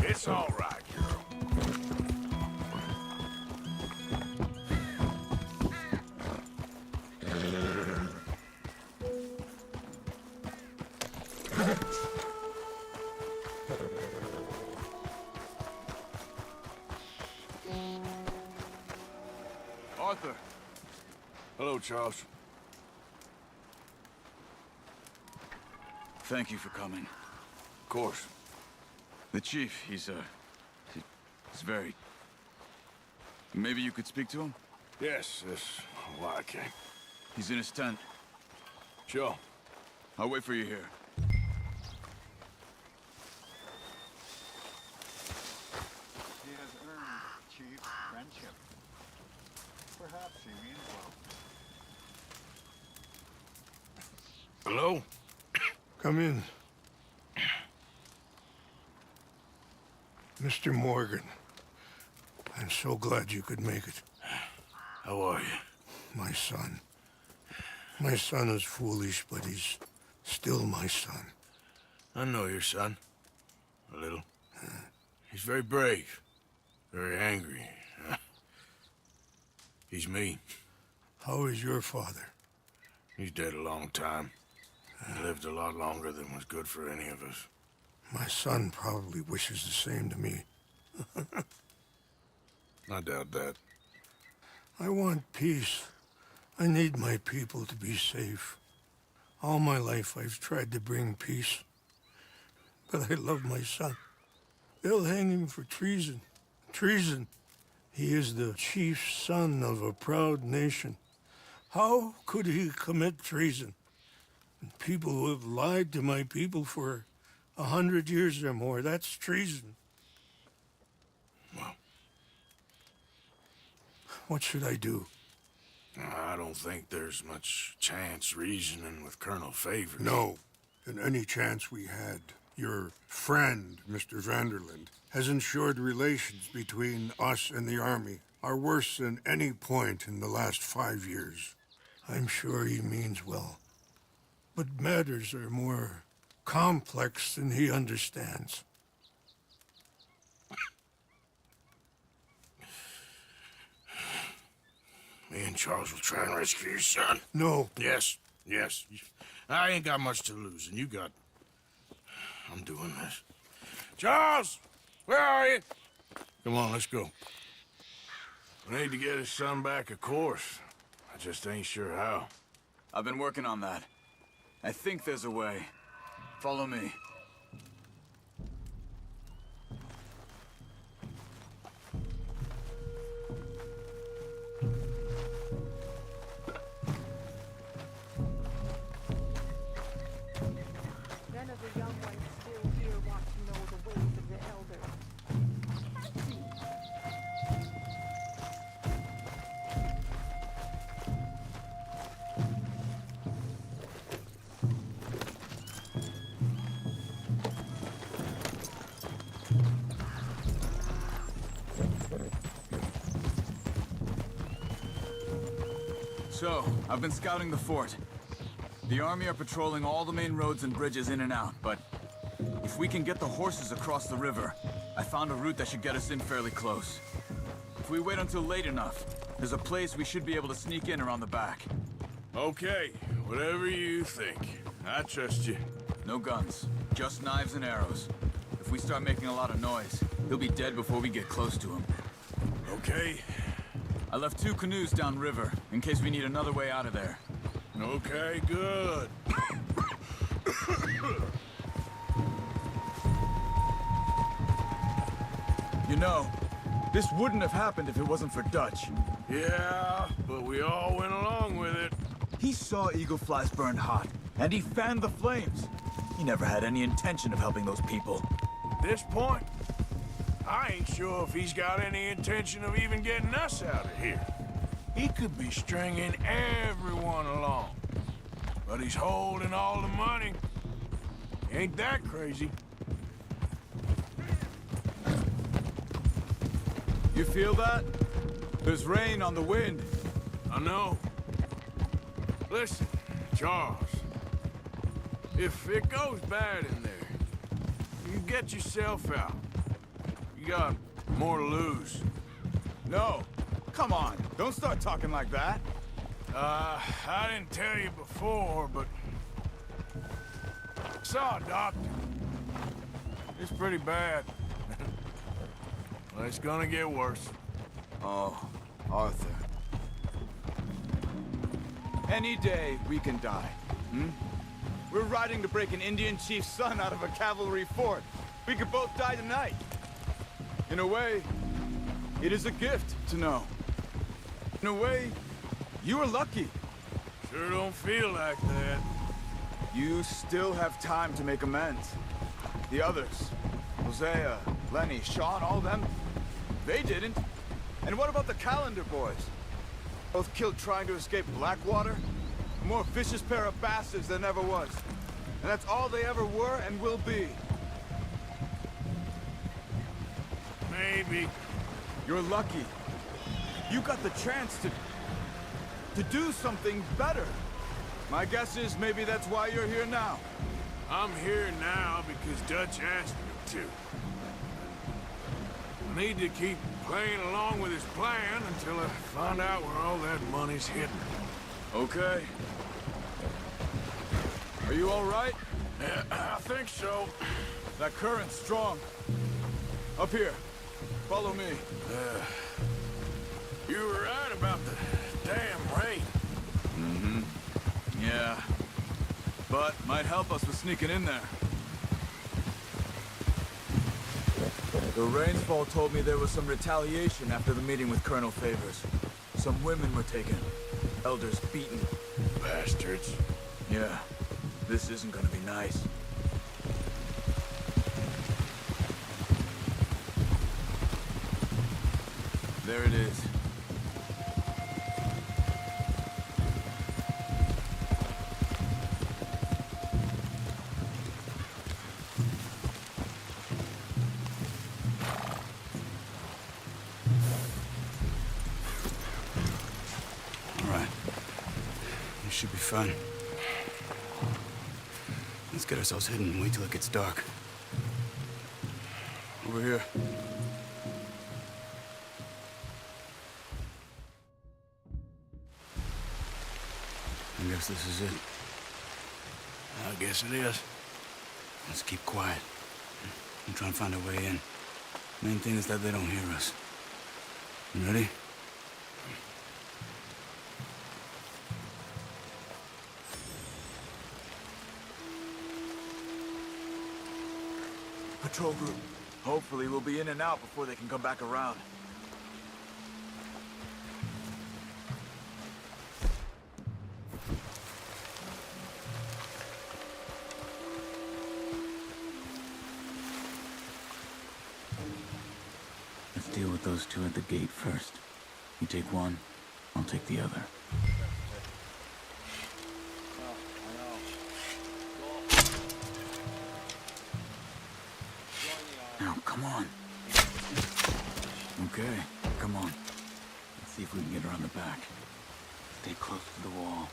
It's all right, girl. Arthur. Hello, Charles. Thank you for coming. Of course. The chief, he's, uh, he's very... Maybe you could speak to him? Yes, yes. Why I can't. He's in his tent. Sure. I'll wait for you here. He has earned Chief's friendship. Perhaps he means well. Hello? Come in. Mister Morgan, I'm so glad you could make it. How are you? My son. My son is foolish, but he's still my son. I know your son. A little. He's very brave. Very angry. He's me. How is your father? He's dead a long time. He lived a lot longer than was good for any of us. My son probably wishes the same to me. I doubt that. I want peace. I need my people to be safe. All my life I've tried to bring peace. But I love my son. They'll hang him for treason. Treason. He is the chief son of a proud nation. How could he commit treason? And people who have lied to my people for a hundred years or more, that's treason. Well, what should I do? I don't think there's much chance reasoning with Colonel Favors. No. And any chance we had, your friend, Mister Vanderlinde, has ensured relations between us and the army are worse than any point in the last five years. I'm sure he means well, but matters are more complex than he understands. Me and Charles will try and rescue your son. No. Yes, yes. I ain't got much to lose, and you got... I'm doing this. Charles! Where are you? Come on, let's go. We need to get his son back, of course. I just ain't sure how. I've been working on that. I think there's a way. Follow me. None of the young ones still here want to know the ways of the elders. Let's see. So, I've been scouting the fort. The army are patrolling all the main roads and bridges in and out, but if we can get the horses across the river, I found a route that should get us in fairly close. If we wait until late enough, there's a place we should be able to sneak in around the back. Okay, whatever you think. I trust you. No guns, just knives and arrows. If we start making a lot of noise, he'll be dead before we get close to him. Okay. I left two canoes downriver, in case we need another way out of there. Okay, good. You know, this wouldn't have happened if it wasn't for Dutch. Yeah, but we all went along with it. He saw Eagle Fly's burn hot, and he fanned the flames. He never had any intention of helping those people. At this point, I ain't sure if he's got any intention of even getting us out of here. He could be stringing everyone along, but he's holding all the money. He ain't that crazy. You feel that? There's rain on the wind. I know. Listen, Charles. If it goes bad in there, you get yourself out. You got more to lose. No. Come on. Don't start talking like that. Uh, I didn't tell you before, but I saw a doctor. It's pretty bad. Well, it's gonna get worse. Oh, Arthur. Any day we can die. Hmm? We're riding to break an Indian chief's son out of a cavalry fort. We could both die tonight. In a way, it is a gift to know. In a way, you were lucky. Sure don't feel like that. You still have time to make amends. The others, Hosea, Lenny, Sean, all them, they didn't. And what about the Calendar boys? Both killed trying to escape Blackwater? A more vicious pair of bastards than ever was. And that's all they ever were and will be. Maybe. You're lucky. You got the chance to, to do something better. My guess is maybe that's why you're here now. I'm here now because Dutch asked me to. I need to keep playing along with his plan until I find out where all that money's hidden. Okay. Are you all right? Yeah, I think so. That current's strong. Up here. Follow me. Uh, you were right about the damn rain. Mm-hmm. Yeah. But might help us with sneaking in there. The rainfall told me there was some retaliation after the meeting with Colonel Favors. Some women were taken. Elders beaten. Bastards. Yeah. This isn't gonna be nice. There it is. All right. This should be fine. Let's get ourselves hidden and wait till it gets dark. Over here. I guess this is it. I guess it is. Let's keep quiet and try and find a way in. Main thing is that they don't hear us. You ready? Patrol group. Hopefully we'll be in and out before they can come back around. Let's deal with those two at the gate first. You take one, I'll take the other. Now, come on. Okay, come on. Let's see if we can get around the back. Stay close to the wall.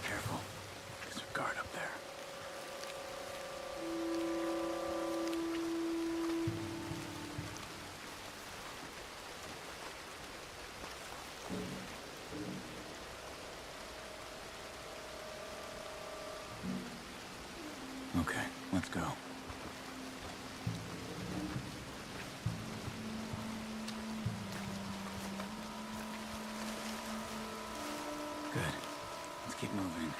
Careful. There's a guard up there. Okay, let's go. Good. Let's keep moving.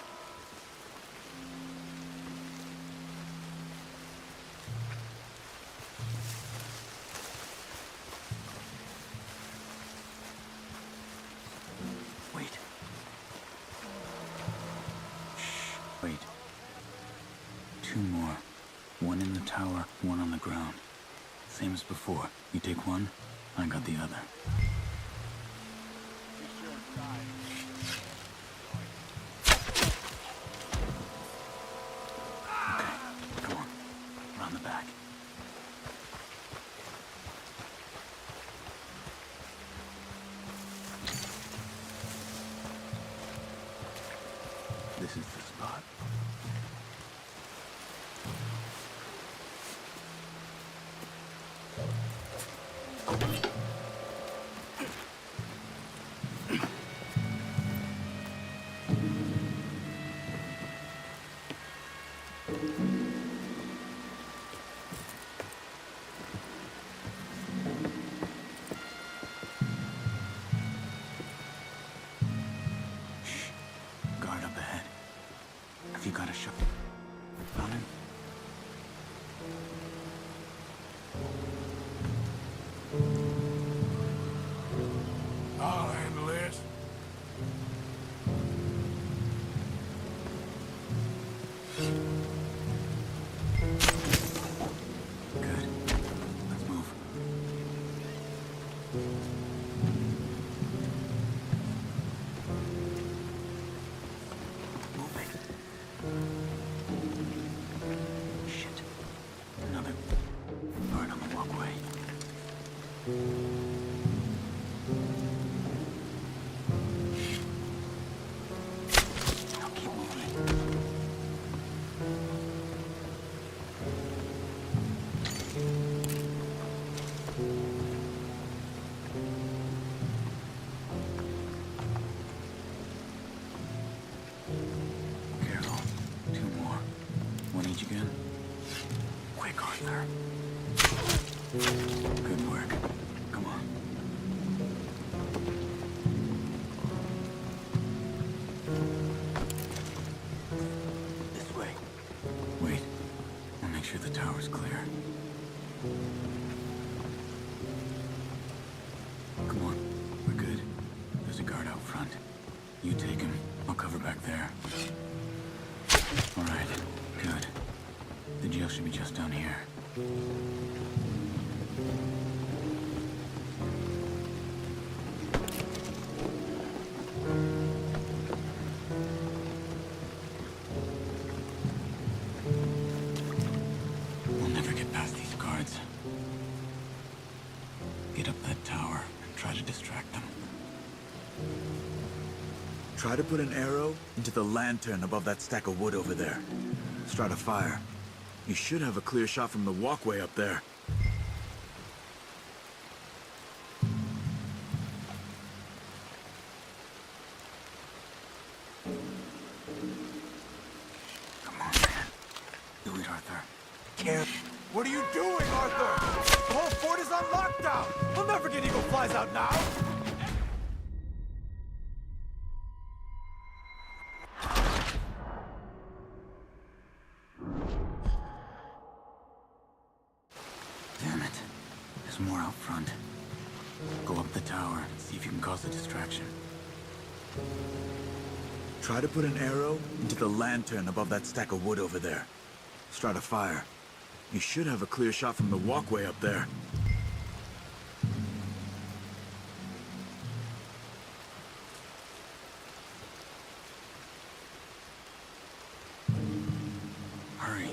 Wait. Shh. Wait. Two more. One in the tower, one on the ground. Same as before. You take one, I got the other. Okay, come on. Around the back. This is the spot. Shh. Guard up ahead. Have you got a shot? Found him? I'll handle this. Good. Let's move. Move it. Shit. Another guard on the walkway. Now keep moving. Careful. Two more. One each again. Quick, Arthur. Good work. Come on. This way. Wait. I'll make sure the tower's clear. Come on. We're good. There's a guard out front. You take him. I'll cover back there. All right. Good. The jail should be just down here. We'll never get past these guards. Get up that tower and try to distract them. Try to put an arrow into the lantern above that stack of wood over there. Start a fire. You should have a clear shot from the walkway up there. Come on, man. Do it, Arthur. Care. What are you doing, Arthur? The whole fort is on lockdown. We'll never get Eagle Flies out now. Damn it. There's more out front. Go up the tower and see if you can cause a distraction. Try to put an arrow into the lantern above that stack of wood over there. Start a fire. You should have a clear shot from the walkway up there. Hurry.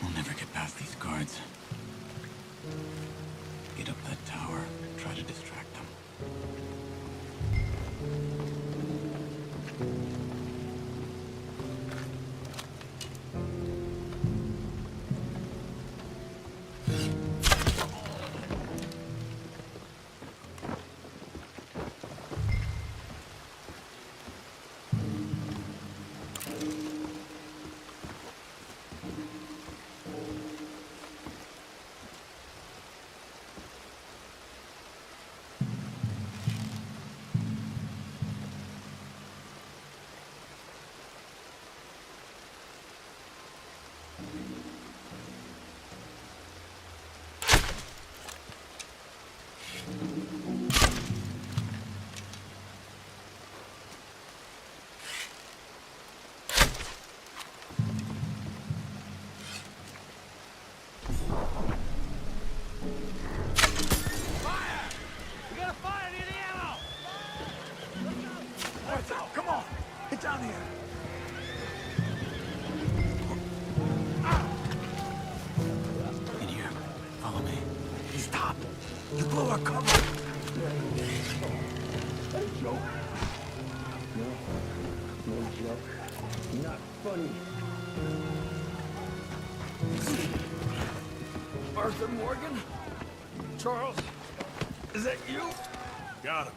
We'll never get past these guards. Get up that tower, try to distract them. Fire! We got a fire near the ammo! Let's go! Arthur, come on! Get down here! In here. Follow me. Stop! You blow our cover! Joke. No, no joke. Not funny. Arthur Morgan? Charles? Is that you? Got him.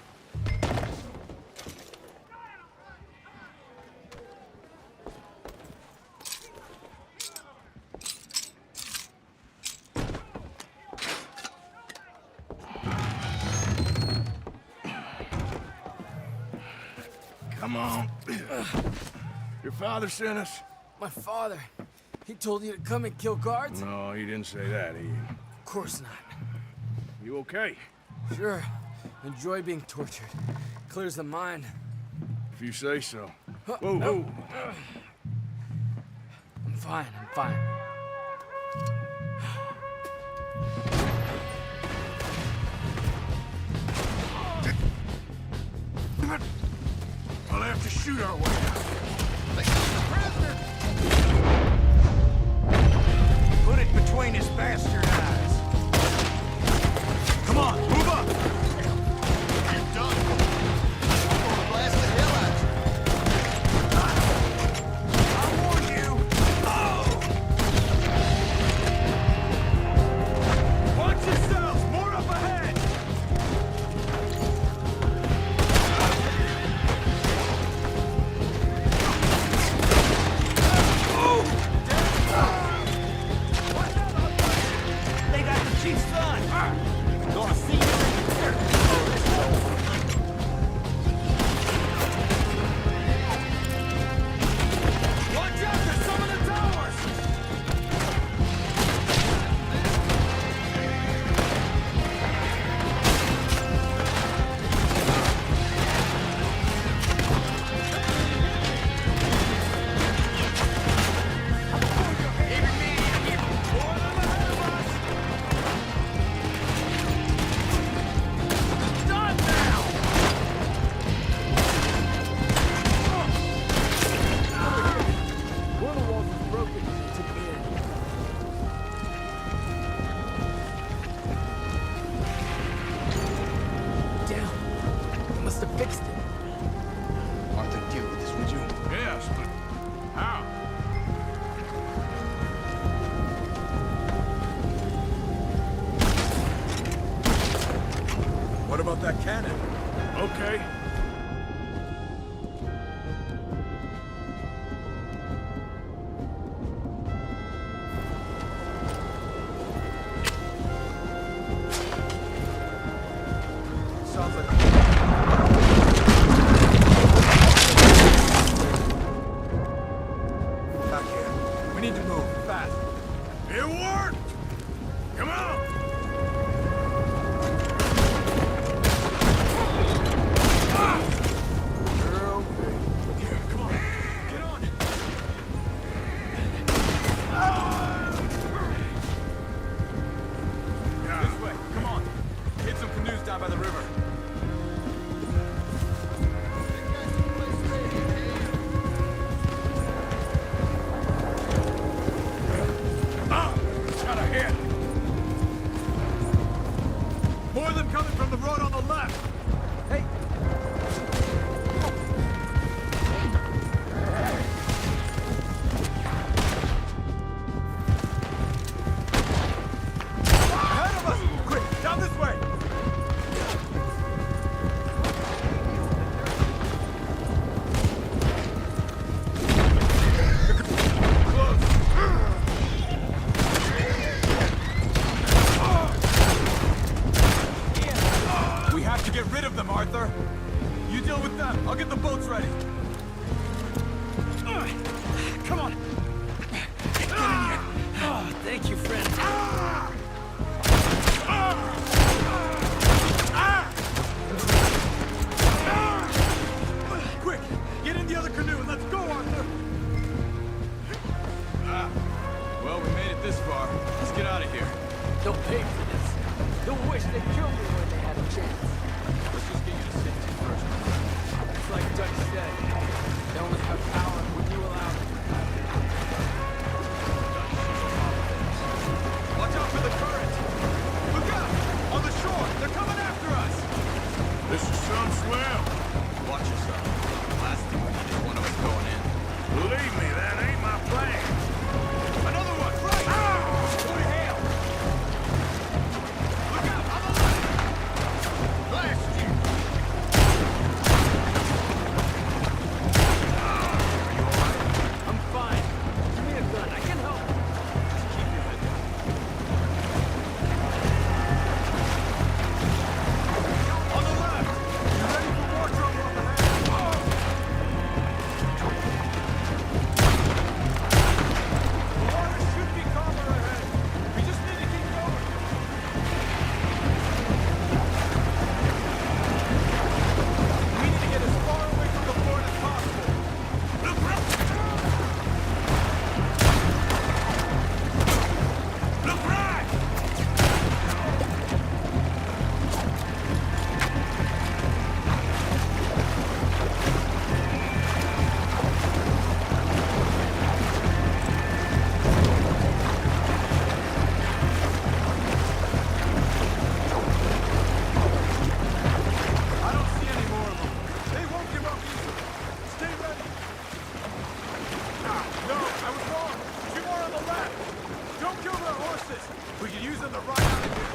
Come on. Your father sent us? My father. He told you to come and kill guards? No, he didn't say that. He... Of course not. You okay? Sure. Enjoy being tortured. Clears the mind. If you say so. Huh, whoa, no. Whoa. I'm fine, I'm fine. We'll have to shoot our way out. They got the prisoner! Put it between his bastard eyes. Come on, move up! You're done. Blast the hell out of you. I warned you. Oh! Watch yourselves! More up ahead! They got the chief's son! Gonna see you in the dirt! Watch out for some of the towers! One of the walls is broken. Took me in. Down. They must have fixed it. Arthur, deal with this, would you? Yes, but how? What about that cannon? Okay. Sounds like a... Back here. We need to move, fast. It worked! Come on! Ah! You're okay. Here, come on. Get on it. This way, come on. Hit some canoes down by the river. They'll pay for this. They'll wish they killed me when they had a chance. Let's just get you to safety first. It's like Dutch said, they only have power when you allow them to have it. Watch out for the current! Look out! On the shore! They're coming after us! This is some swell! Watch yourself. Last thing we need is one of us going in. Believe me, that ain't my plan. Another one, right! Ah! Go to hell! Look out, on the left! Blast you! Ah, are you all right? I'm fine. Give me a gun. I can help. Just keep your head down. On the left! Be ready for more trouble up ahead! The water should be calmer ahead. We just need to keep going. We need to get as far away from the port as possible. Look right! Look right! I don't see any more of them. They won't give up easily. Stay ready. Ah, no, I was wrong. Two more on the left. Don't kill their horses. We could use them to ride out of here.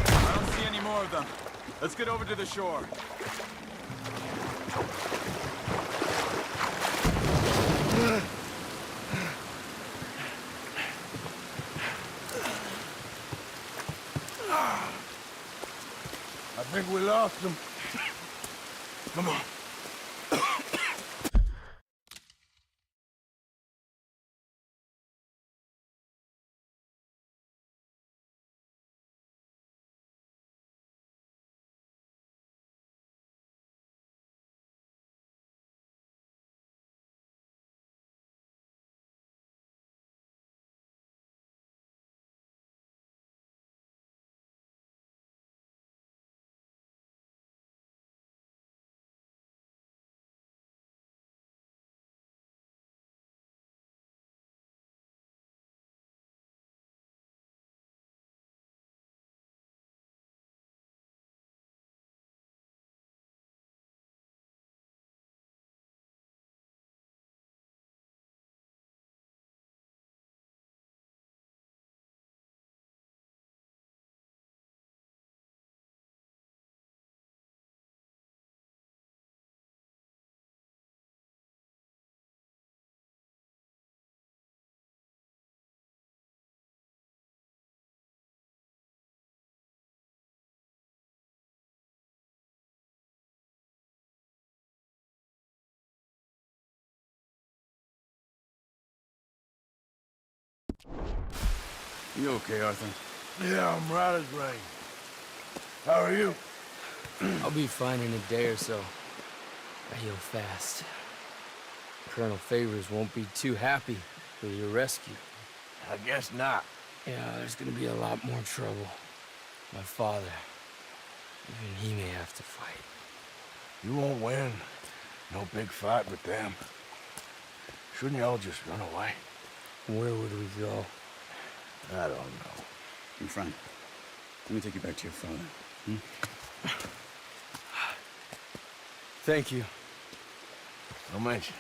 I don't see any more of them. Let's get over to the shore. I think we lost them. Come on. You okay, Arthur? Yeah, I'm right as rain. How are you? I'll be fine in a day or so. I heal fast. Colonel Favors won't be too happy with your rescue. I guess not. Yeah, there's gonna be a lot more trouble. My father, even he may have to fight. You won't win. No big fight with them. Shouldn't y'all just run away? Where would we go? I don't know. My friend, let me take you back to your father. Hmm? Thank you. No mention.